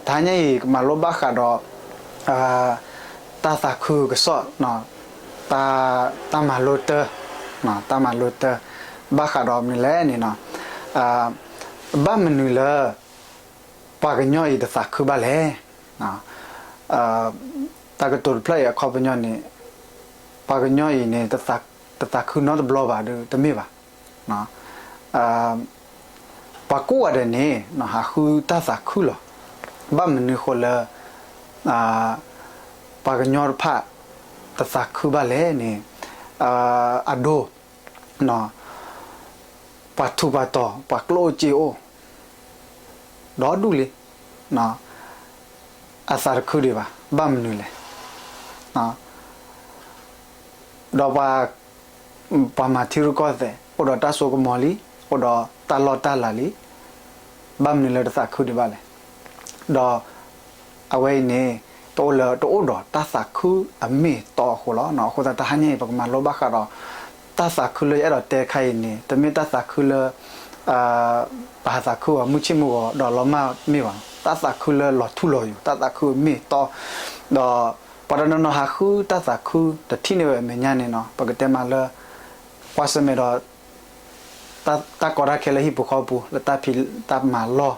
တဟါညါအံၤ ကမၤလိဘၣ်ဃးဒီး တၢ်သးခုကစီၣ်, တၢ်မၤလိတၢ, တၢ်မၤလိတၢ, ဘၣ်ဃးဒီးမနုၤလဲၣ်န့ၣ်, ဘၣ်မနုၤလၢ ပှၤကညီအံၤတသးခုဘၣ်လဲၣ်. တၢ်ကတိၤတဖျၢၣ်အံၤအခီပညီန့ၣ်, ပှၤကညီအံၤန့ၣ် တသးခုနီတဘျီဘၣ်ဒီးတမ့ၢ်ဘၣ်. ပှၤကိးဂၤဒဲးန့ၣ် ဟးဃုတၢ်သးခုလီၤ. ဘၣ်မနုၤဃိလၢ ပှၤကညီတဖၣ် တသးခုဘၣ်လဲၣ်န့ၣ်, အဒိ ပှၤထူးပှၤတီၤ ပှၤကျိၣ်အိၣ်စ့အိၣ် ဒီဒူၣ်လံ, အသးတခုဒံးဘၣ်. ဘၣ်မနုၤလဲၣ်. ဒီးပှၤ ပှၤမၤထံရူၢ်ကီၢ်သဲး အိၣ်ဒီးတၢ်စိကမီၤလံ, အိၣ်ဒီးတၢ်လီၢ်တၢ်လၤလံ, ဘၣ်မနုၤလၢတသးခုဒံးဘၣ်လဲၣ်. ဒီးအဝဲအံၤန့ၣ် တအိၣ်လၢ တအိၣ်ဒီးတၢ်သးခုအမ့ၢ်အတီအဃိလီၤ. အဃိသတးတဟါညါအံၤ ပကမၤလိဘၣ်ဃးဒီး တၢ်သးခုလၢယအဲၣ်ဒိးတဲခါအံၤန့ၣ် တမ့ၢ်တၢ်သးခုလၢ ပဟးသးခုအီၤမုၢ်ဆ့ၣ်မုၢ်ဂီၤဒီးလီၤမၢ်မ့ၢ်ဘၣ်, တၢ်သးခုလၢလီၤထူလီၤယိာ်, တၢ်သးခုအမ့ၢ်အတီ, ဒီးပှၤတနီၤနီၤဟးဃုတၢ်သးခုတထံၣ်န့ၢ်ဝဲအမဲာ်ညါန့ၣ်နီၤ, ပကတဲမးလၢ ကွၢ်ဆၢၣ်မဲာ်ဒီး တၢ်ကီတၢ်ခဲလၢဟံၣ်ဖိဃီဖိ လၢတၢ်ဖံးတၢ်မၤလီၢ်,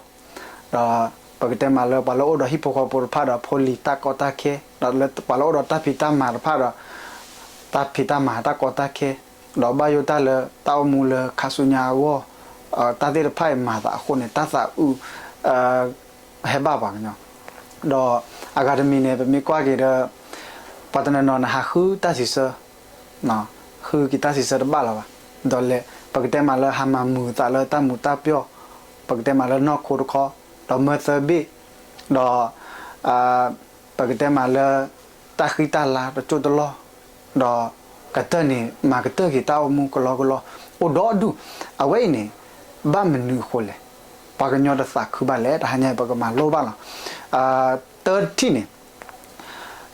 ဒီးပကတဲမးလၢပှၤလၢအိၣ်ဒီးဟံၣ်ဖိဃီဖိတဖၣ်ဒီး ဖိလံၤတၢ်ကီတၢ်ခဲ, ဒီးလၢပှၤလၢအိၣ်ဒီးတၢ်ဖံးတၢ်မၤတဖၣ်ဒီး တၢ်ဖံးတၢ်မၤတၢ်ကီတၢ်ခဲ, ဒီးဘၣ်ယိၣ်တၢ်လၢတၢ်အိၣ်မူလၢခါဆူညါအဂီၢ်, တၢ်သ့ၣ်တဖၣ်အံၤမၤသးအဃိန့ၣ် တၢ်သးအုး ဟဲဘၣ်ပှၤကညီ, ဒီးအဂၤတမံၤန့ၣ် ပမ့ၢ်ကွၢ်က့ၤဒီး ပှၤတနီၤနီၤန့ၣ်ဟးဃုတၢ်စံးဆၢ, ဃုက့ၤတၢ်စံးဆၢတဘၣ်လၢၤဘၣ်, ဒီးလဲၤ ပကတဲမးလၢဟးမၤမုာ်သးလၢတၢ်မူၤတၢ်ပျီၢ်, ပကတဲမးလၢနီၢ်ခိတခီ, ဒီးမၢသၢဘ့ၣ်, ဒီး ပကတဲမးလၢ တၢ်ဃံတၢ်လၤတကၠိၢ်တလီၢ်, ဒီးကတၢၢ်န့ၣ် မၤကတၢၢ်က့ၤတၢ်အိၣ်မူကလီကလီ, အိၣ်ဒီဒူၣ်, အဝဲအံၤန့ၣ် ဘၣ်မနုၤအဃိလဲၣ်, ပှၤကညီတသးခုဘၣ်လဲၣ်, တဟါညါပကမၤလိဘၣ်လီၤ. တၢတထံၣ်န့ၣ်,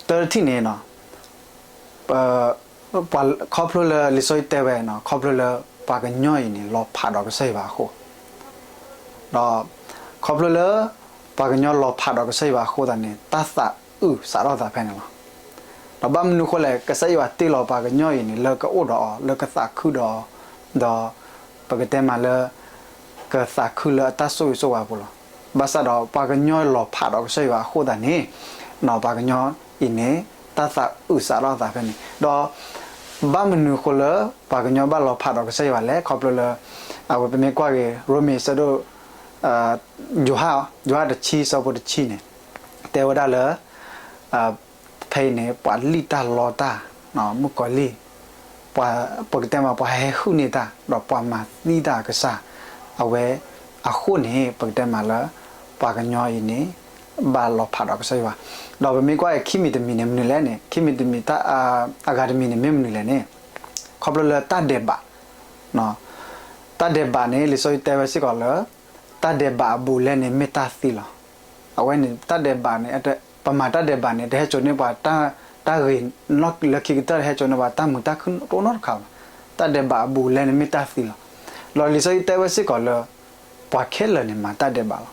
တၢတထံၣ်န့ၣ် ပ ပှၤ ခီဖျိလၢလံာ်စီဆှံတဲဝဲနီၤ, ခီဖျိလၢပှၤကညီအံၤန့ၣ် လီၤဖးဒီးကစၢ်ယွၤအဃိ, ဒီး ခီဖျိလၢ ပှၤကညီလီၤဖးဒီးကစၢ်ယွၤအဃိသတးန့ၣ် တၢ်သးအုးစးထီၣ်သးဖဲန့ၣ်လီၤ. ဒီးဘၣ်မနုၤဃိလဲၣ်, ကစၢ်ယွၤတ့လီၤပှၤကညီအံၤန့ၣ် လၢကအိၣ်ဒီးအီၤ လၢကသးခုဒီးအီၤ, ဒီး ပကတဲမးလၢ ကသးခုလၢအတၢ်ဆိၣ်ဂ့ၤဆိၣ်ဝါအပူၤလီၤ. ဘၣ်ဆၣ်ဒီးပှၤကညီလီၤဖးဒီးကစၢ်ယွၤအဃိသတးန့ၣ်, ပှၤကညီအံၤန့ၣ် တၢ်သးအုးစးထီၣ်သးဖဲန့ၣ်, ဒီး ဘၣ်မနုၤအဃိလၢ ပှၤကညီဘၣ်လီၤဖးဒီးကစၢ်ယွၤလဲၣ်, ခီဖျိလၢ အဝဲပမ့ၢ်ကွၢ်က့ၤ ရိမ့ၤအဆၢဒိၣ် ယိၤဟၣ် ယိၤဟၣ်တဆံဆၢဖိတဆံန့ၣ် တဲဝဲဒၣ်လၢ ဖဲအံၤန့ၣ် ပှၤလံၣ်တၢ်လီတၢ် မုၣ်ကီၤလံၢ်, ပှၤ ပကတဲမး ပှၤဟဲဟုၣ်န့ၢ်တၢ် ဒီးပှၤမၤသံတၢ်အကစၢ် အဝဲအဃိန့ၣ် ပကတဲမးလၢ ပှၤကညီအံၤန့ၣ် ဘၣ်လီၤဖးဒီးကစၢ်ယွၤ, ဒီးပမ့ၢ်ကွၢ်အံၤခံမံၤတမံၤန့ၣ် မနုၤလဲၣ်န့ၣ် ခံမံၤတမံၤ အဂၤတမံၤန့ၣ် မ့ၢ်မနုၤလဲၣ်န့ၣ် ခီဖျိလၢတၢ်ဒဲးဘး တၢ်ဒဲးဘးန့ၣ် လံာ်စီဆှံတဲဝဲစ့ၢ်ကီးလၢ တၢ်ဒဲးဘးအဘူးအလဲန့ၣ် မ့ၢ်တၢ်သံလီၤ. အဝဲန့ၣ် တၢ်ဒဲးဘးန့ၣ် ပမၤတၢ်ဒဲးဘးန့ၣ် တဟဲစိာ်န့ၢ်ပှၤ တၢ်ဂ့ၤလၢခံကတၢၢ် တဟဲစိာ်န့ၢ်ပှၤ တၢ်မုာ်တၢ်ခုၣ်တအိၣ်နီတခါဘၣ်. တၢ်ဒဲးဘးအဘူးအလဲန့ၣ် မ့ၢ်တၢ်သံလီၤ. ဒီးလံာ်စီဆှံတဲဝဲစ့ၢ်ကီးလၢ ပှၤခဲလၢာ်န့ၣ် မၤတၢ်ဒဲးဘးလီ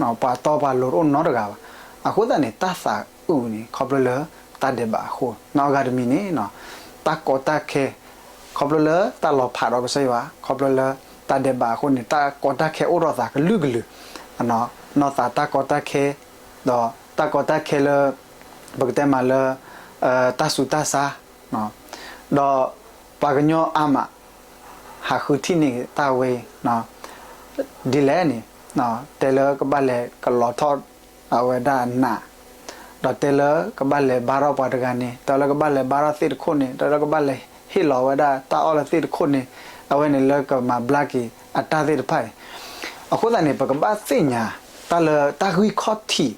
ၤ. ပှၤတီပှၤလိၤတအိၣ်နီတဂၤဘၣ်. အဃိသတးန့ၣ် တၢ်သးအုးန့ၣ် ခီဖျိလၢတၢ်ဒဲးဘးအဃိ, နီၢ်အဂၤတမံၤန့ၣ် တၢ်ကီတၢ်ခဲ ခီဖျိလၢတၢ်လီၤဖးဒီးကစၢ်ယွၤ ခီဖျိလၢတၢ်ဒဲးဘးအဃိန့ၣ် တၢ်ကီတၢ်ခဲအိၣ်ထီၣ်သးကလုာ်ကလုာ်, နီၢ်သးတၢ်ကီတၢ်ခဲ, ဒီးတၢ်ကီတၢ်ခဲလၢ ပကတဲမးလၢ တၢ်ဆူးတၢ်ဆါ, ဒီးပှၤကညီအါမး ဟးဃုထံၣ်န့ၢ်တၢ်ဝဲ ဒ်လဲၣ်န့ၣ်, တဲလၢကဘၣ်လဲၤကလီၤထီၣ်အဝဲဒၣ်နး, ဒီးတဲလၢကဘၣ်လဲၤဘါထီၣ်ပှၤတဂၤန့ၣ်, တဲလၢကဘၣ်လဲၤဘါထီၣ်သ့ၣ်တခိၣ်န့ၣ်, တဲလၢကဘၣ်လဲၤဟ့ၣ်လီၤဝဲဒၣ်တၢ်အီၣ်လၢသ့ၣ်တခိၣ်န့ၣ်, အဝဲန့ၣ်လၢကမၤဘျါက့ၤအတၢ်သ့ၣ်တဖၣ်အံၤ, အဃိသတးန့ၣ် ပကဘၣ်သ့ၣ်ညါ တၢ်လၢတၢ်ဂံၢ်ခီၣ်ထံး,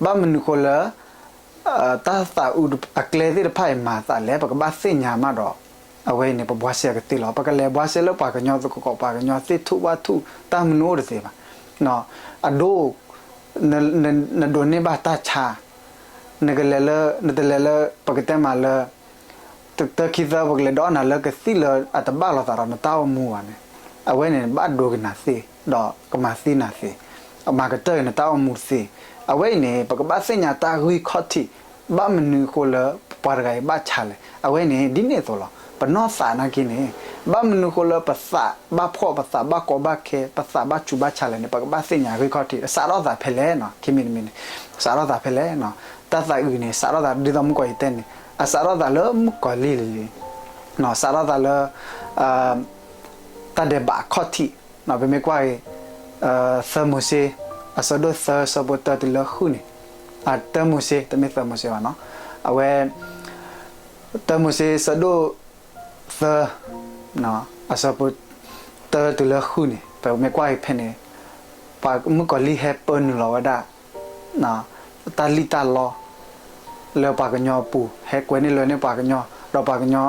ဘၣ်မနုၤဃိလၢ တၢ်သးအုးအကျဲသ့ၣ်တဖၣ်အံၤမၤသးလဲၣ် ပကဘၣ်သ့ၣ်ညါမးဒီး အဝဲအံၤန့ၣ် ပဘှါစဲအကသ့လီၤ. ပကလဲၤဘှါစဲလၢပှၤကညီသကိး ပှၤကညီသ့ၣ်ထူၣ်ဘၣ်ထူၣ် တၢ်မနုၤအိၣ်တသ့ဘၣ်. အဒိ နဒိးန့ၢ်ဘၣ်တၢ်ဆါ, နကလဲၤလၢ နတလဲၤလၢ ပကတဲမးလၢ တၢခံသၢ ပကလဲၤဒီးနၤလၢကသံၣ်လၢအတဘၣ်လိာ်သးဒီးနတၢ်အိၣ်မူဘၣ်န့ၣ်, အဝဲန့ၣ် ဘၣ်ဒိက့ၤနၤသ့ ဒီးကမၤသံနၤသ့, မၤကတၢၢ်က့ၤနတၢ်အိၣ်မူတသ့, အဝဲအံၤန့ၣ် ပကဘၣ်သ့ၣ်ညါတၢ်ဂံၢ်ခီၣ်ထံး, ဘၣ်မနုၤအဃိလၢပှၤတဂၤအံၤဘၣ်ဆါလဲၣ်. အဝဲန့ၣ် ဒ်န့ၣ်အသိးလီၤ. ပနီၢ်သးနာ်က့န့ၣ် ဘၣ်မနုၤအဃိလၢပသးဘၣ်ဖှီၣ်, ပသးဘၣ်ကီဘၣ်ခဲ, ပသးဘၣ်စူၤဘၣ်ဆါလဲၣ်န့ၣ် ပကဘၣ်သ့ၣ်ညါဂံၢ်ခီၣ်ထံး, အစးထီၣ်သးဖဲလဲၣ်နီၤ. ခံမံၤတမံၤန့ၣ် စးထီၣ်သးဖဲလဲၣ်နီၤ. တၢ်သးအုးန့ၣ် စးထီၣ်သးဒ်သိးမုၣ်ကီၤလံၢ်တဲန့ၣ် အစးထီၣ်သးလၢမုၣ်ကီၤလံၢ်လံၤလံၤ, စးထီၣ်သးလၢ တၢ်ဒဲးဘးအခီၣ်ထံး, ပမ့ၢ်ကွၢ်က့ၤ သၢမိၤၡ့ အဆၢဒိၣ်သၢ ဆၢဖိတၢတုၤလၢဃုန့ၣ်, တၢမိၤၡ့ တမ့ၢ်သၢမိၤၡ့ဘၣ်နီၤ, အဝဲ တၢမိၤၡ့ ဆၢဒိၣ်သၢ အဆၢဖိ တၢတုၤလၢဃုန့ၣ် ပမ့ၢ်ကွၢ်က့ၤဖဲန့ၣ် ပှၤမုၣ်ကီၤလံၢ်ဟဲပၢနုာ်လီၤဝဲဒၣ် တၢ်လံၣ်တၢ်လီ လၢပှၤကညီအပူၤ, ဟဲကွဲန့ၢ်လွဲန့ၢ်ပှၤကညီ, ဒီးပှၤကညီ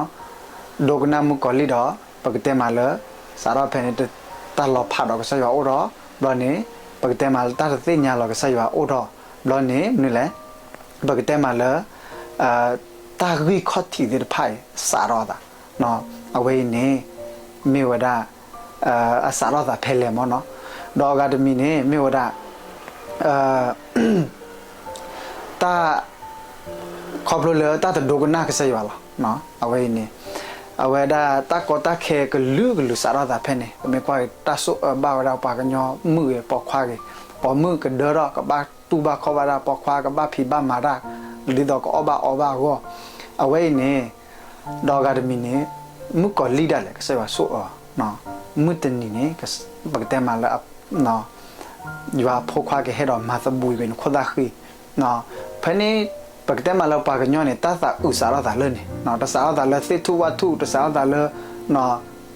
ဒိကနၣ်မုၣ်ကီၤလံၢ်ဒီး ပကတဲမးလၢ စးထီၣ်ဖဲန့ၣ် တၢ်လီၤဖးဒီးကစၢ်ယွၤအိၣ်ထီၣ်, ဘျီန့ၣ် ပကတဲမးလၢတၢ်တသ့ၣ်ညါလီၤကစၢ်ယွၤအိၣ်ထီၣ်, ဘျီန့ၣ် မနုၤလဲၣ်, ပကတဲမးလၢ တၢ်ဂံၢ်ခီၣ်ထံးသ့ၣ်တဖၣ်အံၤ စးထီၣ်သး, အဝဲအံၤန့ၣ် မ့ၢ်ဝဲဒၣ် အစးထီၣ်သးဖဲလဲၣ်မ့ၢ်နီၤ, ဒီးအဂၤတမံၤန့ၣ် မ့ၢ်ဝဲဒၣ် တၢ် ခီဖျိလၢတၢ်တဒိကနၣ်ကစၢ်ယွၤလီၤ. အဝဲအံၤန့ၣ် အဝဲဒၣ်တၢ်ကီတၢ်ခဲကလုာ်ကလုာ်စးထီၣ်သးဖဲန့ၣ် ပမ့ၢ်ကွၢ်က့ၤတၢ်ဆိၣ်အၢဘၣ်ဝဲဒၣ်ပှၤကညီမုၣ်ဂ့ၤပိာ်ခွါဂ့ၤ, ပိာ်မုၣ်ကဒၢထီၣ် ကဘၣ်တူၢ်ဘၣ်ခီၣ်ဘၣ်တၢ်, ပိာ်ခွါကဘၣ်ဖံးဘၣ်မၤတၢ် ဒ်သိးကအီၣ်ဘၣ်အီဘၣ်အဂီၢ်, အဝဲအံၤန့ၣ် ဒီးအဂၤတမံၤန့ၣ် မုၣ်ကီၤလံၢ်ဒၣ်လဲာ် ကစၢ်ယွၤဆိၣ်အၢ မုၢ်တနံၤန့ၣ် ပကတဲမးလၢ ယွၤအဖိခွါကဟဲဒီးမၤသဘှံးကွံာ်နခိၣ်သၣ်ဃံ, ဖဲန့ၣ် ပကတဲမးလၢပှၤကညီန့ၣ် တၢ်သးအုးစးထီၣ်သးလၢန့ၣ်, တစးထီၣ်သးလၢသ့ၣ်ထူၣ်ဝၣ်ထူၣ်, တစးထီၣ်သးလၢ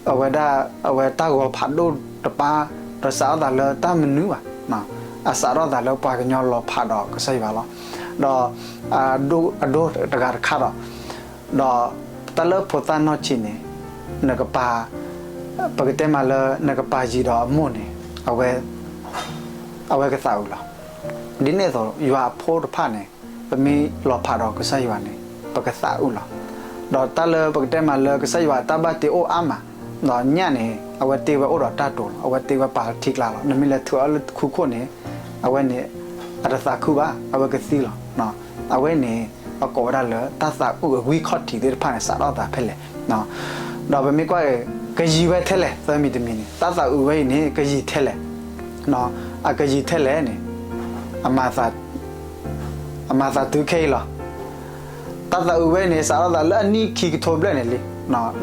အဝဲဒၣ် အဝဲတၢ်ဂီၤဖးဒိၣ်တပၤ, တစးထီၣ်သးလၢတၢ်မနုၤဘၣ်, အစးထီၣ်သးလၢပှၤကညီလီၤဖးဒီးကစၢ်ယွၤလီၤ. ဒီး အဒိတဂၤတခါဒီး ဒီးတၢ်လၢဖိသၣ်နီၢ်ဆံးန့ၣ် နကပၤ ပကတဲမးလၢနကပၤယံၤဒီးအမိၢ်န့ၣ် အဝဲ အဝဲကသးအုးလီၤ. ဒ်န့ၣ်အသိး ယွၤအဖိတဖၣ်န့ၣ် ပမ့ၢ်လီၤဖးဒီးကစၢ်ယွၤန့ၣ် ပကသးအုးလီၤ. ဒီးတၢ်လၢပကတဲမးလၢကစၢ်ယွၤတၢ်ဘၣ်တ့အိၣ်အါမး, ဒီးညၣ်န့ၣ် အဝဲတ့ဝဲအိၣ်ဒီးတၢ်တိၤလီၤ, အဝဲတ့ဝဲပာ်လၢထံကျါလီၤ. နမ့ၢ်လဲၤထုးအီၤလၢထူခိၣ်န့ၣ် အဝဲန့ၣ် အတသးခုဘၣ်, အဝဲကသံလီၤ. အဝဲန့ၣ် ပကိးဝဲဒၣ်လၢတၢ်သးအုးအဂံၢ်ခီၣ်ထံးသ့ၣ်တဖၣ်န့ၣ် စးထီၣ်သးဖဲလဲၣ်. ဒီးပမ့ၢ်ကွၢ် ကယံၤဝဲထဲလဲၣ်, သၢမံၤတမံၤန့ၣ် တၢ်သးအုးဝဲအံၤန့ၣ် ကယံၤထဲလဲၣ်. အကယံၤထဲလဲၣ်န့ၣ် အမၤသး အမၤသးတုၤခဲအံၤလီၤ. တၢ်သးအုးဝဲန့ၣ် စးထီၣ်သးလၢအနံၣ်ခံကထိဘျဲၣ်န့ၣ်လံ.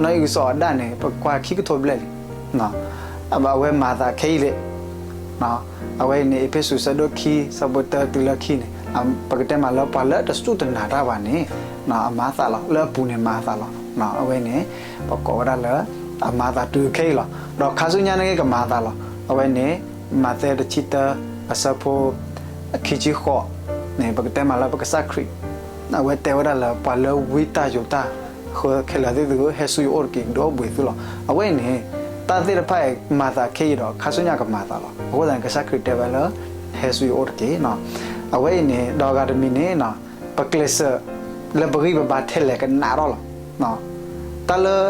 နီၢ်အံၣ်စအီၤအဒၣ်န့ၣ် ပကွၢ်ခံကထိဘျဲၣ်လံ. အဝဲမၤသးခဲအံၤလံ. အဝဲအံၤန့ၣ် အ့းဖ့းစူး ဆၢဒိၣ်ခံ ဆၢဖိတၢတုၤလၢခံန့ၣ် ပကတဲမးလၢပှၤလၢတစူၢ်တနာ်တၢ်ဘၣ်န့ၣ် အမၤသးလီၤ, လၢအပူၤန့ၣ်မၤသးလီၤ. အဝဲန့ၣ် ပကိးဝဲဒၣ်လၢ အမၤသးတုၤခဲအံၤလီၤ. ဒီးခါဆူညါန့ၣ်ကမၤသးလီၤ. အဝဲန့ၣ် မးသဲတဆံတၢ အဆၢဖိ ခံဆံဃိးန့ၣ် ပကတဲမးလၢပကစၢ်ခရံာ် အဝဲတဲဝဲဒၣ်လၢ ပှၤလၢဝံတၢ်ယိးတၢ်ဃၢခဲလၢာ်သ့ၣ်သုဧၢ, ဟဲဆူယအိၣ်တက့ၢ်, ကဒုးအိၣ်ဘှံးသုလီၤ. အဝဲအံၤန့ၣ် တၢ်သ့ၣ်တဖၣ်အံၤ မၤသးခဲအံၤဒီး ခါဆူညါကမၤသးလီၤ. အဃိသတးန့ၣ် ကစၢ်ခရံာ်တဲဝဲလၢ ဟဲဆူယအိၣ်တက့ၢ်. အဝဲအံၤန့ၣ် ဒီးအဂၤတမံၤန့ၣ် ပကျဲးစၢးလၢပဂံၢ်ပဘါထဲလဲၣ်ကနးထီၣ်လီၤ. တၢ်လၢ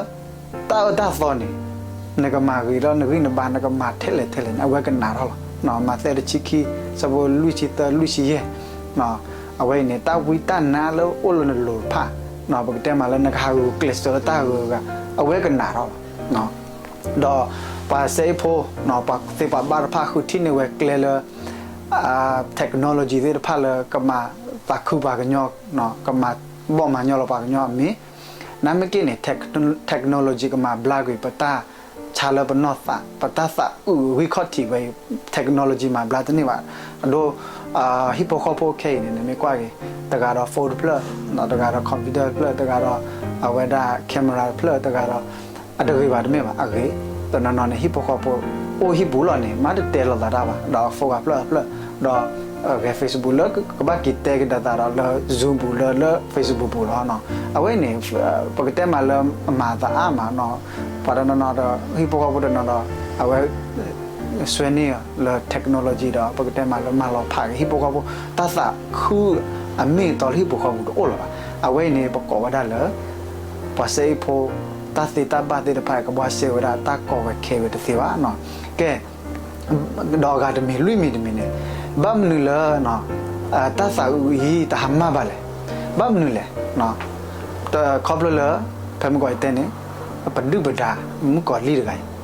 တၢ်အၢတၢ်သီန့ၣ် နကမၤဂ့ၤထီၣ်နဂံၢ်နဘါ နကမၤထဲလဲၣ်ထဲလဲၣ်န့ၣ် အဝဲကနးထီၣ်လီၤ. မးသဲတဆံခံ ဆၢဖိလွံၢ်ဆံသၢ လွံၢ်ဆံယဲၢ် အဝဲအံၤန့ၣ် တၢ်ဝံတၢ်နါလၢအိၣ်လၢနလိၤတဖၣ် ပကတဲမးလၢနကဟးဂူာ်ကျဲးစၢးလၢတၢ်ဂုၤဂၤ အဝဲကနးထီၣ်လီၤ. ဒီးပှၤစဲအ့ၣ်ဖိ ပှၤသ့ပှၤဘၣ်တဖၣ်ဃုထံၣ်န့ၢ်ဝဲကျဲလၢ technology သ့ၣ်တဖၣ်လၢကမၤသးခုပှၤကညီ ကမၤဘီၣ်မၤညီလီၤပှၤကညီအမံၤ နမ့ၢ်က့န့ၣ် technology ကမၤဘျါကွံာ် ပတၢ်ဆါလၢပနီၢ်သး ပတၢ်သးအုးဂံၢ်ခီၣ်ထံးဝဲအံၤ technology မၤဘျါတန့ၢ်ဘၣ်. အဒိ ဟံၣ်ဖိဃီဖိခဲအံၤန့ၣ် နမ့ၢ်ကွၢ်က့ၤ တဂၤဒီး phone တဖျၢၣ် တဂၤဒီး computer တဖျၢၣ် တဂၤဒီး အဝဲဒၣ် camera တဖျၢၣ် တဂၤဒီး အတဂ့ၤဘၣ်တမ့ၢ်ဘၣ် အဂ့ၤ တနီၤနီၤန့ၣ် ဟံၣ်ဖိဃီဖိ အိၣ်ဟံၣ်ပူၤလီၤန့ၣ် မ့ၢ်တတဲလိာ်သးတၢ်ဘၣ် ဒီး phone ဂၤဖျၢၣ်ဖျၢၣ် ဒီး ဂဲၤ Facebook လၢကဘၣ်က့ၤတဲကဒါသးဒီးလၢ Zoom ပူၤလၢ လၢ Facebook ပူၤလီၤ. အဝဲန့ၣ် ပကတဲမးလၢအမၤသးအါမးနီၤ ပှၤတနီၤနီၤဒီး ဟံၣ်ဖိဃီဖိတနီၤဒီး အဝဲ ဆွဲန့ၢ်လၢ technology ဒီး ပကတဲမးလၢမၤလီၤဖးက့ၤ ဟံၣ်ဖိဃီဖိ တၢ်သးခုအမ့ၢ်အတီလၢဟံၣ်ဖိဃီဖိတအိၣ်လၢၤဘၣ်. အဝဲအံၤန့ၣ် ပကိးဝဲဒၣ်လၢ ပှၤစဲအ့ၣ်ဖိ တၢ်သ့တၢ်ဘၣ်သ့ၣ်တဖၣ် ကဘှါရှဲဝဲဒၣ်တၢ်ကီဝဲခဲဝဲတသ့ဘၣ်. ကဲ ဒီးအဂၤတမံၤလွံၢ်မံၤတမံၤန့ၣ် ဘၣ်မနုၤလၢ တၢ်သးအုးအံၤတဟါမၢ်ဘၣ်လဲၣ်. ဘၣ်မနုၤလဲၣ်. ခီဖျိလၢ ဖဲမုၢ်ကီၢ်အံၤတဲန့ၣ် ပဒုၣ်ပဒါ မုၣ်ကီၤလံၢ်တဂၤ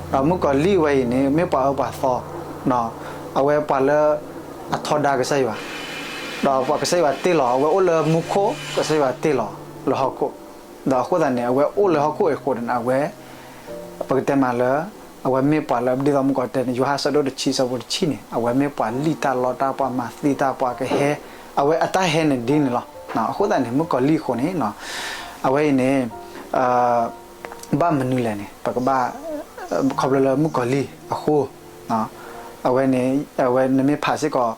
အံၤ, ဒီးမုၣ်ကီၤလံၢ်ဝဲအံၤန့ၣ် မ့ၢ်ပှၤအၢပှၤသီ, အဝဲပှၤလၢ အထီဒါကစၢ်ယွၤ, ဒီးပှၤကစၢ်ယွၤတ့ၢ်လီၤ, အဝဲအိၣ်လၢမူခိၣ် ကစၢ်ယွၤတ့ၢ်လီၤလၢဟီၣ်ခိၣ်, ဒီးအဃိသတးန့ၣ် အဝဲအိၣ်လၢဟီၣ်ခိၣ်အံၤအဃိန့ၣ် အဝဲ ပကတဲမးလၢ အဝဲမ့ၢ်ပှၤလၢ ဒ်သိးမုၣ်ကီၤတဲန့ၣ် ယိၤဟၣ်အဆၢဒိၣ်တဆံအဆၢဖိတဆံန့ၣ် အဝဲမ့ၢ်ပှၤလံၣ်တၢ်လီတၢ် ပှၤမၤသံတၢ် ပှၤကဟဲ, အဝဲအတၢ်ဟဲန့ၣ်ဒ်န့ၣ်လီၤ. အဃိသတးန့ၣ် မုၣ်ကီၤလံၢ်အဃိန့ၣ် အဝဲအံၤန့ၣ် ဘၣ်မနုၤလဲၣ်န့ၣ် ပကဘၣ် ခီဖျိလၢမုၣ်ကီၤလံၢ်အဃိ, အဝဲန့ၣ် အဝဲနမ့ၢ်ဖးစ့ၢ်ကီး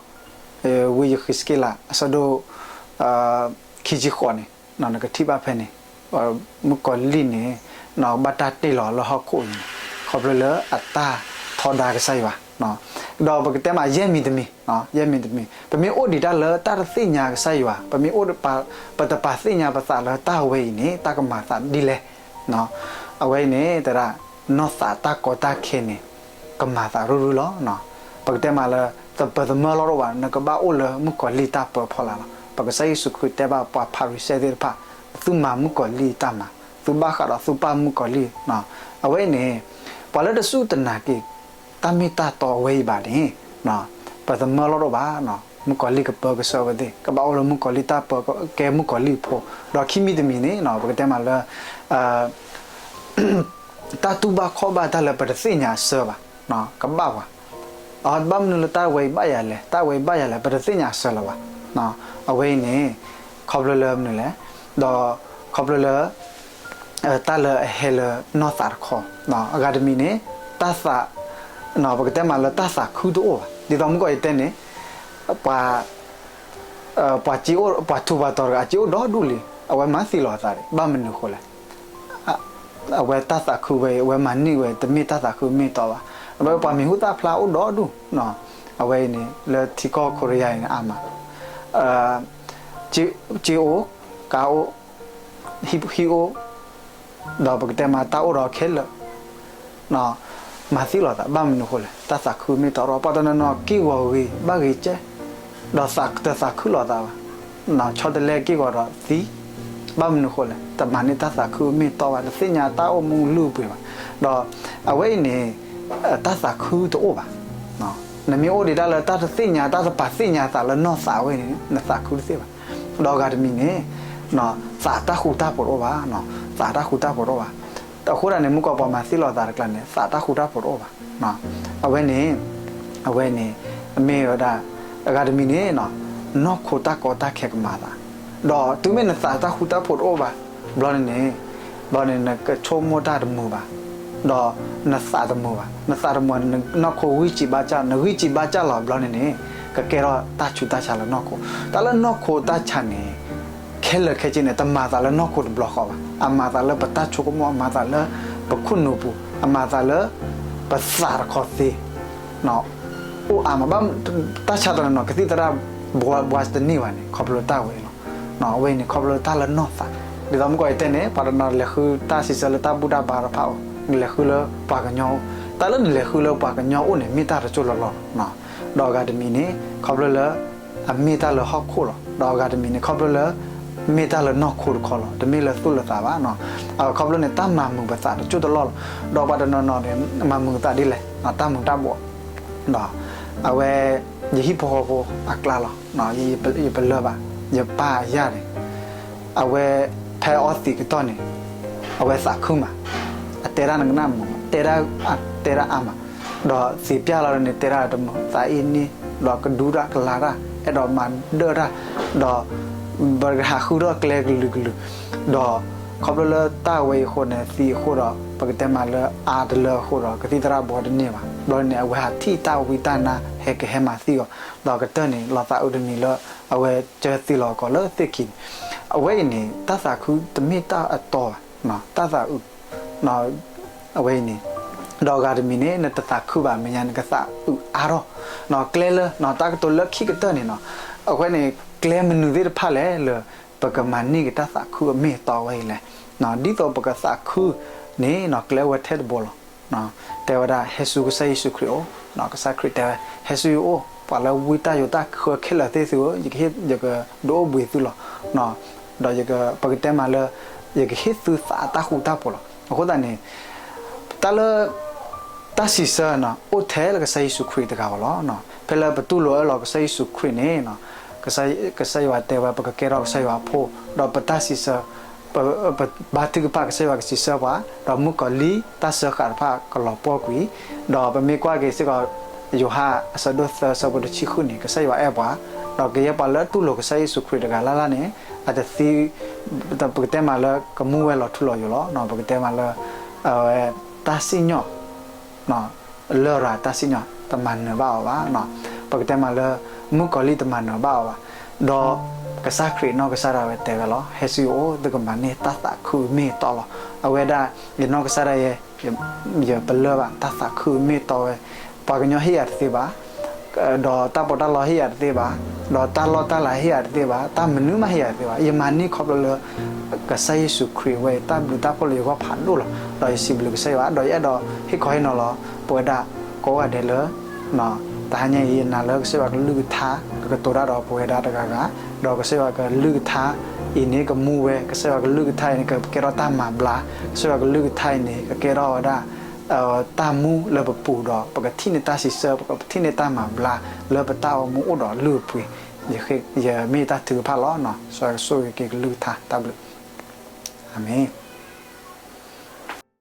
ဝံယဃံးစက့လး အဆၢဒိၣ် ခံဆံဃိးန့ၣ် နကထံၣ်ဘၣ်ဖဲန့ၣ် မုၣ်ကီၤလံၢ်န့ၣ် ဘၣ်တၢ်တ့ၢ်လီၤလၢဟီၣ်ခိၣ်အံၤန့ၣ် ခီဖျိလၢအတၢ်ထီဒါကစၢ်ယွၤ, ဒီးပကတဲမးယဲၢ်မံၤတမံၤ, ယဲၢ်မံၤတမံၤ ပမ့ၢ်အိၣ်ဒံးတၢ်လၢတၢ်တသ့ၣ်ညါကစၢ်ယွၤ ပမ့ၢ်အိၣ် ပတပာ်သ့ၣ်ညါပသးလၢတၢ်ဝဲအံၤန့ၣ် တၢ်ကမၤသးဒ်လဲၣ်. အဝဲအံၤန့ၣ် တဒၣ် နီၢ်သးတၢ်ကီတၢ်ခဲန့ၣ် ကမၤသးရုၢ်ရုၢ်လီၤ. ပကတဲမးလၢ ပသမၢလီၤတအိၣ်ဘၣ် နကဘၣ်အိၣ်လၢမုၣ်ကီၤလံၢ်တၢ်ပၢအဖီလာ်လီၤ. ပကစၢ်ယ့ၣ်ၡူးခရံာ်တဲဘၣ်ပှၤဖၤရံၤၡဲသ့ၣ်တဖၣ် သုမၤမုၣ်ကီၤလံၢ်တၢ်မၤ သုဘၣ်ဃးဒီးသုပၢ်မုၣ်ကီၤလံၢ်, အဝဲအံၤန့ၣ် ပှၤလၢတစူၢ်တနာ်က့ၤ တၢ်မ့ၢ်တၢ်တီအဝဲအံၤဘၣ်န့ၣ် ပသမၢလီၤတအိၣ်ဘၣ်, မုၣ်ကီၤလံၢ်ကပၢကစၢၢ်ဝဲသ့ၣ် ကဘၣ်အိၣ်လၢမုၣ်ကီၤလံၢ်တၢ်ပၢ ကဲမုၣ်ကီၤလံၢ်ဖိ, ဒီးခံမံၤတမံၤန့ၣ် ပကတဲမးလၢ တၢ်တူၢ်ဘၣ်ခီၣ်ဘၣ်တၢ်လၢပတသ့ၣ်ညါအဆၢဘၣ်, ကဘၣ်ပှၤ, အဘၣ်မနုၤလၢတၢ်ဝဲအံၤဘၣ်ယၤလဲၣ် တၢ်ဝဲအံၤဘၣ်ယၤလဲၣ် ပတသ့ၣ်ညါအဆၢလၢၤဘၣ်. အဝဲအံၤန့ၣ် ခီဖျိလၢမနုၤလဲၣ်, ဒီးခီဖျိလၢ တၢ်လၢအဟဲလၢနီၢ်သးတခီ, အဂၤတမံၤန့ၣ် တၢ်သး ပကတဲမးလၢတၢ်သးခုတအိၣ်ဘၣ် ဒ်သိးမုၢ်ကီၤအံၤတဲန့ၣ် ပှၤ ပှၤထူးပှၤတီၤတဂၤ အစ့အိၣ်ဒီဒူၣ်လံ, အဝဲမၤသံလီၤအသးဒံး ဘၣ်မနုၤအဃိလဲၣ်. အဝဲတၢ်သးခုဝဲအံၤ အဝဲမၤန့ၢ်ဝဲ တမ့ၢ်တၢ်သးခုမ့ၢ်တီဘၣ်. အဝဲပှၤမံၤဟူသၣ်ဖျါအိၣ်ဒီဒူၣ်, အဝဲအံၤန့ၣ် လၢထံကီၢ်ခိရံယါအံၤန့ၣ် အါမး စ့အိၣ်, ကါအိၣ်, ဟံၣ်အိၣ်, ဒီးပကတဲမးတၢ်အိၣ်ဒီးခဲလၢာ် မၤသံလီၤသး ဘၣ်မနုၤအဃိလဲၣ် တၢ်သးခုမ့ၢ်တီထီၣ် ပှၤတနီၤနီၤက့ၢ်ဂီၤဂ့ၤ ဘၣ်ဂ့ၤကဲ, ဒီးတသးခုလိာ်သးဘၣ်, ဆီတလဲက့ၢ်ဂီၤဒီးသံ, ဘၣ်မနုၤအဃိလဲၣ် တမၤန့ၢ်တၢ်သးခုမ့ၢ်တီဘၣ် တသ့ၣ်ညါတၢ်အိၣ်မူလုၢ်ပှ့ၤဘၣ်, ဒီးအဝဲအံၤန့ၣ် တၢ်သးခုတအိၣ်ဘၣ်. နမ့ၢ်အိၣ်ဒံးတၢ်လၢတၢ်တသ့ၣ်ညါ တၢ်တပာ်သ့ၣ်ညါသးလၢနီၢ်သးဝဲန့ၣ် နသးခုတသ့ဘၣ်. ဒီးအဂၤတမံၤန့ၣ် သးတၢ်ဃူတၢ်ဖိးတအိၣ်ဘၣ်, သးတၢ်ဃူတၢ်ဖိးတအိၣ်ဘၣ်. အဃိဒၣ်န့ၣ် မုၢ်ကီၢ်ပှၤမၤသံလီၤသးတကျါန့ၣ် သးတၢ်ဃူတၢ်ဖိးတအိၣ်ဘၣ်. အဝဲန့ၣ် အဝဲန့ၣ် မ့ၢ်ဝဲဒၣ် အဂၤတမံၤန့ၣ် နီၢ်ခိတၢ်ကီတၢ်ခဲကမၤသး, ဒီးတုၤမ့ၢ်နသးတၢ်ဃူတၢ်ဖိးတအိၣ်ဘၣ် ဘျီန့ၣ်န့ၣ် ဘျီန့ၣ်နကဆိကမိၣ်တၢ်တမုာ်ဘၣ်, ဒီးနသးတမုာ်ဘၣ်, နသးတမုာ် နီၢ်ခိဂံၢ်စံးဘါစၢ် နဂံၢ်စံးဘါစၢ်လီၤ ဘျီန့ၣ်န့ၣ် ကကဲထီၣ်တၢ်ဆူးတၢ်ဆါလၢနီၢ်ခိ, တၢ်လၢနီၢ်ခိတၢ်ဆါန့ၣ် ခဲလၢာ်ခဲဆ့န့ၣ် တမၤသးလၢနီၢ်ခိတဘျီဃီဘၣ်, အမၤသးလၢပတၢ်ဆိကမိၣ် အမၤသးလၢ ပခိၣ်နူာ်ပူၤ အမၤသးလၢ ပသးတခီသ့ အိၣ်အါမး ဘၣ် တၢ်ဆါတနီၤနီၤ ကသံၣ်သရၣ်ဘှါတန့ၢ်ဘၣ်န့ၣ် ခီဖျိတၢ်ဝဲအံၤလီၤ. အဝဲအံၤန့ၣ် ခီဖျိတၢ်လၢနီၢ်သး, ဒ်သိးမုၢ်ကီၢ်အံၤတဲန့ၣ် ပှၤတနီၤလဲၤဃုတၢ်စံးဆၢလၢတၢ်ဘူၣ်တၢ်ဘါတဖၣ်အိၣ်, နလဲၤဃုလၢပှၤကညီအိၣ်, တၢ်လၢနလဲၤဃုလၢပှၤကညီအိၣ်န့ၣ် မ့ၢ်တၢ်တစိၢ်လီၤလီၢ်လီၤ. ဒီးအဂၤတမံၤန့ၣ် ခီဖျိလၢ အမ့ၢ်တၢ်လၢဟီၣ်ခိၣ်လီၤ. ဒီးအဂၤတမံၤန့ၣ် ခီဖျိလၢ မ့ၢ်တၢ်လၢနီၢ်ခိတခီလီၤ. တမ့ၢ်လၢသိၣ်လၢသးဘၣ်. အခီဖျိန့ၣ် တၢ်မၤမုာ်ပသးတစိၢ်တလီၢ်လီၤ. ဒီးပှၤတနီၤနီၤန့ၣ် မၤမုာ်သးဒ်လဲၣ်, တၢ်မုာ်တၢ်ဘှီး, ဒီး အဝဲ ယဟံၣ်ဖိဃီဖိအကျါလီၤ. ယပလၢၢ်ဘၣ်, ယပၢ်ယၤန့ၣ် အဝဲ ဖဲအီသံးကတီၢ်န့ၣ် အဝဲသးခုမး, အတဲဒၣ်နကနၣ်မုာ်, တဲဒၣ် တဲဒၣ်အါမး, ဒီးသံးပျၢ်လီၤန့ၣ် တဲဒၣ်တမုာ်, သးအ့န့ၢ်, ဒီးကဒူတၢ်ကလၤတၢ်, အဲၣ်ဒိးမၤဒၢၣ်တၢ်, ဒီး ပကဟးဃုထီၣ်ကျဲကလုာ်ကလုာ်, ဒီးခီဖျိလၢတၢ်ဝဲအံၤအဃိန့ၣ် သံးအဃိဒီး ပကတဲမးလၢအါတလၢအဃိဒီး ကသံၣ်သရၣ်ဘှီတန့ၢ်ဘၣ်. ဘျီန့ၣ် အဝဲဟးထံၣ်တၢ်ဝံတၢ်နါ ဟဲကဟဲမၤသံအီၤ, ဒီးကတၢၢ်န့ၣ် လီၤသးအုးတမံၤလၢ အဝဲကၢသံလီၤကီးလၢသ့ၣ်ခံန့ၣ်, အဝဲအံၤန့ၣ် တၢ်သးခုတမ့ၢ်တၢ်အတီဘၣ်, တၢ်သးအုး အဝဲအံၤန့ၣ်, ဒီးအဂၤတမံၤန့ၣ် နတသးခုဘၣ် မဲာ်ညါနကသးအုးအါထီၣ်, ကျဲလၢ တၢ်ကတိၤလၢခံကတၢၢ်န့ၣ်နီၤ, အဝဲန့ၣ် ကျဲမနုၤသ့ၣ်တဖၣ်လဲၣ်လၢ ပကမၤန့ၢ်က့ၤတၢ်သးခုအမ့ၢ်အတီဝဲအံၤလဲၣ်. ဒ်သိးပကသးခုန့ၣ် ကျဲအိၣ်ဝဲထဲတဘိလီၤ. တဲဝဲဒၣ် ဟဲဆူကစၢ်ယ့ၣ်ၡူးခရံာ်အိၣ်, ကစၢ်ခရံာ်တဲဝဲ ဟဲဆူယအိၣ် ပှၤလၢဝံတၢ်ယိးတၢ်ဃၢခဲလၢာ်သ့ၣ်သုဧၢ, ယကဒုးအိၣ်ဘှံးသုလီၤ. ဒီးပကတဲမးလၢ ယကဟ့ၣ်သုသးတၢ်ဃူတၢ်ဖိးလီၤ. အဃိသတးန့ၣ် တၢ်လၢ တၢ်စံးဆၢန့ၣ် အိၣ်ထဲလၢကစၢ်ယ့ၣ်ၡူးခရံာ်တဂၤဧိၤလီၤ. ဖဲလၢပတူၢ်လိာ်အၢၣ်လီၤကစၢ်ယ့ၣ်ၡူးခရံာ်န့ၣ် ကစၢ်ယွၤတဲဝဲ ပကကဲထီၣ်ကစၢ်ယွၤအဖိ, ဒီးပတၢ်စံးဆၢ ပဘါထုကဖၣ် ကစၢ်ယွၤကစံးဆၢပှၤ, ဒီးမုၣ်ကီၤလံၢ်တၢ်စၢဃာ်တဖၣ်ကလီၤပှီၢ်ကွံာ်, ဒီးပမ့ၢ်ကွၢ်က့ၤစ့ၢ်ကီး ယိၤဟၣ်အဆၢဒိၣ်သၢဆၢဖိတဆံဃုန့ၣ် ကစၢ်ယွၤအဲၣ်ပှၤ, ဒီးကယဲၢ်ပှၤလၢတူၢ်လိာ်ကစၢ်ယ့ၣ်ၡူးခရံာ်တဂၤလၢ်လၢ်န့ၣ် အတသံ ပကတဲမးလၢကမူဝဲလီၤထူလီၤယိာ်လီၤ. ပကတဲမးလၢ အဝဲ တၢ်စံၣ်ညီၣ် လရာ်တၢ်စံၣ်ညီၣ်တမၤနၢၤဘၣ်အီၤဘၣ်. ပကတဲမးလၢ မုၣ်ကီၤလံၢ်တမၤနၢၤဘၣ်အီၤဘၣ်. ဒီးကစၢ်ခရံာ်နီၢ်ကစၢ်ဒၣ်ဝဲတဲဝဲလီၤ, ဟဲဆူယအိၣ် သုကမၤန့ၢ်တၢ်သးခုမ့ၢ်တီလီၤ. အဝဲဒၣ် ယနီၢ်ကစၢ်ဒၣ်ယဲ ယပလၢၢ်ဘၣ် တၢ်သးခုမ့ၢ်တီဝဲ, ပှၤကညီဟ့ၣ်ယၤတသ့ဘၣ် ဒီးတၢ်ပီးတၢ်လီဟ့ၣ်ယၤတသ့ဘၣ်, ဒီးတၢ်လီၢ်တၢ်လၤဟ့ၣ်ယၤတသ့ဘၣ်, တၢ်မနုၤမးဟ့ၣ်ယၤတသ့ဘၣ်. ယမၤန့ၢ်ခီဖျိလၢ ကစၢ်ယ့ၣ်ၡူးခရံာ်ဝဲအံၤ တၢ်ဘျုးတၢ်ဖှိၣ်လၢယဂီၢ်ဖးဒိၣ်လီၤ. ဒီးယစံးဘျုးကစၢ်ယွၤ ဒီးယအဲၣ်ဒိးဟ့ၣ်ခီဟ့ၣ်နီၤလီၤ ပဝဲဒၣ်ကိးဂၤဒဲးလၢ တဟါညါအံၤ ယနာ်လၢကစၢ်ယွၤကလုၢ်ကထါ ကကတိၤတၢ်ဒီးပဝဲဒၣ်တဂၤဂၤ, ဒီးကစၢ်ယွၤကလုၢ်ကထါအံၤန့ၣ် ကမူဝဲ, ကစၢ်ယွၤကလုၢ်ကထါအံၤန့ၣ် ကကဲထီၣ်တၢ်မၤဘျါ, ကစၢ်ယွၤကလုၢ်ကထါအံၤန့ၣ် ကကဲထီၣ်ဝဲဒၣ် တၢ်မူလၢပပူၤဒီး ပကထံၣ်န့ၢ်တၢ်စံးဆၢ ပကထံၣ်န့ၢ်တၢ်မၤဘျါလၢပတၢ်အိၣ်မူအိၣ်ဒီးလုၢ်အပှ့ၤ, ယမ့ၢ်တၢ်ထုကဖၣ်လီၤ. ကစၢ်ယွၤကဆိၣ်ဂ့ၤက့ၤကလုၢ်ကထါ တၢ်ဘျုး, အၤမ့ၣ်.